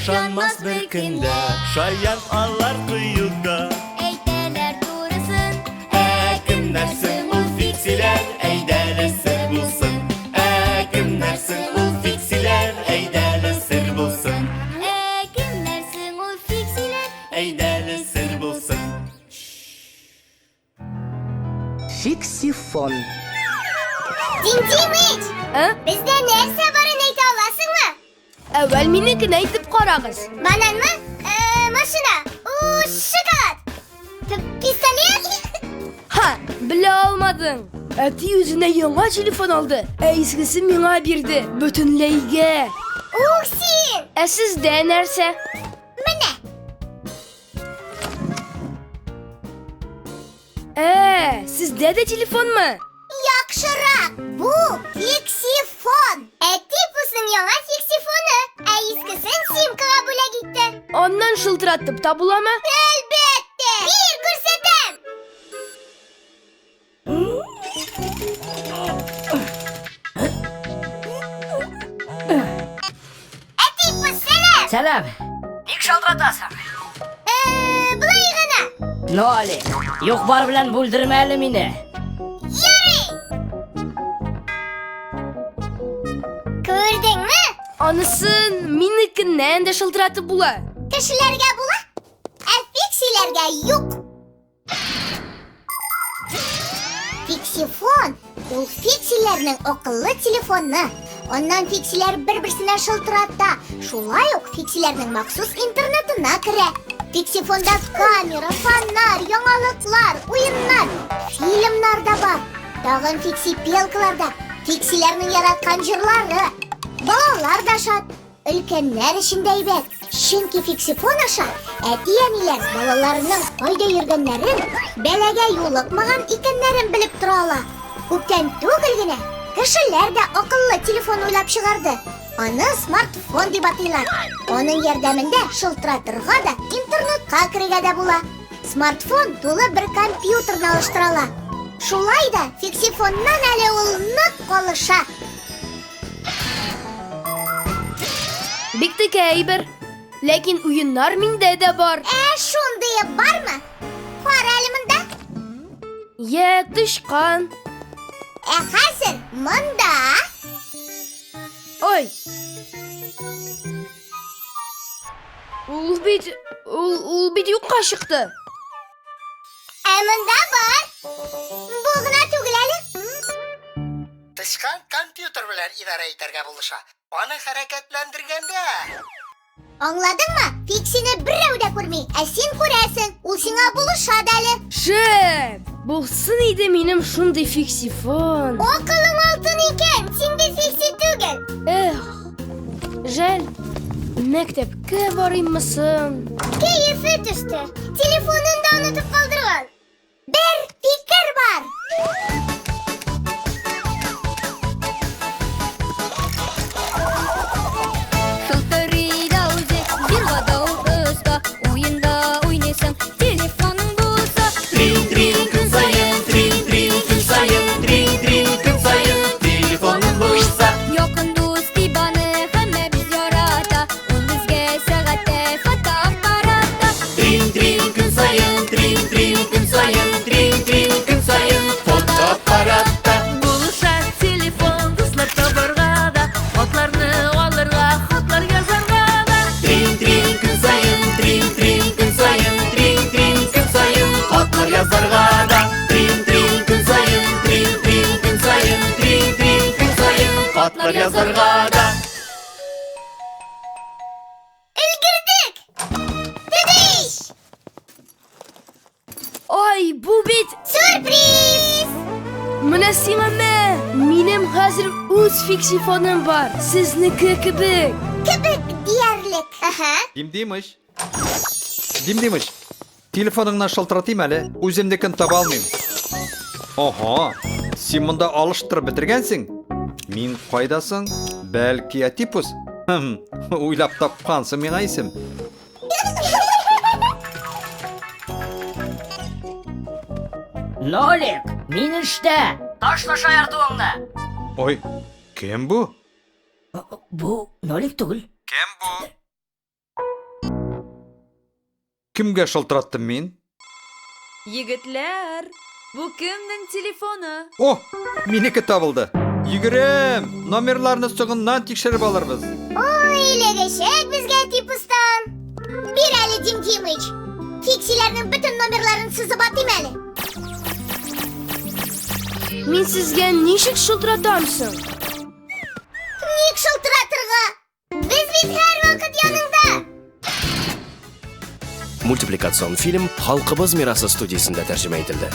Ышанмас бер кем дә. Шаян алар кыюда. Әйтәләр турысын. Ә кемнәр соң ул фиксиләр? Әйдәле сер булсын. Ә кемнәр соң ул фиксиләр? Әйдәле сер булсын. Ә кемнәр соң ул фиксиләр? Әйдәле сер булсын. Фиксифон. Дим Димыч! Ә? Бездә нәрсә барын әйтә аласыңмы? Әүвәл минекен әйтеп карагыз. Бананмы? Э, машина. У, шоколад. П- Пистолет? Ха, белә алмадың. Әти үзенә яңа телефон алды, ә искесен миңа бирде. Бөтенләйгә. Ух син! Ә сездә нәрсә? Менә. Ә, сездә дә телефонмы? Яхшырак. Бу фиксифон. Әти пусның яңа фиксифоны, ә искесен симкага бүләк итте. Аннан шылтыратып та буламы? Әлбәттә! Бир күрсәтәм! Әти, пус, сәлам! Сәлам. Ник шалтыратасың? Э, Былай гына. Нолик, юк-бар белән бүлдермә әле мине. Ярый! Күрдеңме? Анысын минекеннән дә шылтыратып була. Кешеләргә була, ә фиксиләргә юк. Фиксифон ул фиксиләрнең акыллы телефоны. Аннан фиксиләр бер-берсенә шылтырата. Шулай ук фиксиләрнең махсус интернетына керә. Фиксифонда камера, фонарь, яңалыклар, уеннар, фильмнар да бар. Тагын фиксипелкаларда фиксиләрнең яраткан җырлары. Балалар да шат. Өлкәннәр өчен дә әйбәт, чөнки фиксифон аша әти-әниләр балаларының кайда йөргәннәрен, бәлагә юлыкмаган икәннәрен белеп тора ала. Күптән түгел генә кешеләр дә акыллы телефон уйлап чыгарды. Аны смартфон дип атыйлар. Аның ярдәмендә шылтыратырга да, интернетка керергә дә була. Смартфон тулы бер компьютерны алыштыра ала. Шулай да фиксифоннан әле ул нык калыша. Бик текә әйбер. Ләкин уеннар миндә дә бар. Ә шундые бармы? Кара әле монда. Йә, тычкан. Ә хәзер монда. Ой. Ул бит, ул, ул бит юкка чыкты. Ә монда бар. Бу гына түгел әле. Тычкан компьютер белән идарә итәргә булыша. Аны хәрәкәтләндергәндә. Аңладыңмы? Фиксины берәү дә күрми, ә син күрәсең. Ул сиңа булыша да әле. Шәп! Булсын иде минем шундый фиксифон. Акылың алтын икән, син бит фикси түгел. Эх, жәл. Мәктәпкә барыйммы соң? Кәефе төште. Телефонын да онытып калдырган. Бер фикер бар. Шылтырый да үзе, җырга да ул оста, уенда уйныйсың, телефоның булса. Трин-трин көн саен, трин-трин көн саен, трин-трин көн саен, телефоның булса. Якын дус дип аны һәммәбез ярата, ул безгә сәгатьтә фотоаппаратта. Трин-трин көн саен, трин-трин көн саен, трин-трин көн саен, фотоаппаратта. Булыша телефон дуслар табарга да, хатларны алырга, хатлар язарга да. Трин-трин көн саен, трин-трин көн саен, трин-трин көн саен, хатлар язарга да. Трин-трин көн саен, трин-трин көн саен, трин-трин көн саен, хатлар язарга да. Өлгердек. Тыдыш! Ай, бу бит Сюрприз! Менә сиңа мә! Минем хәзер үз фиксифоным бар. Сезнеке кебек. Кебек диярлек. Аһа. Дим Димыч. Дим Димыч, телефоныңнан шылтыратыйм әле, үземнекен таба алмыйм. Ага, син монда алыштырып бетергәнсең. Мин кайда соң? Бәлки Атипус? Хм, уйлап тапкансың миңа исем. Нолик, мин эштә. Ташла шаяртуыңны. Ой, кем бу? Бу Нолик түгел. Кем бу? Кемгә шылтыраттым мин? Егетләр, бу кемнең телефоны? О, минеке табылды. Йөгерәм, номерларны соңыннан тикшереп алырбыз. Ой, эләгәчәк безгә типустан. Бир әле, Дим Димыч. Фиксиләрнең бөтен номерларын сызып атыйм әле. Мин сезгә ничек шылтыратам соң? Ник шылтыратырга? Без бит һәрвакыт яныңда. Мультипликацион фильм Халкыбыз мирасы студиясендә тәрҗемә ителде.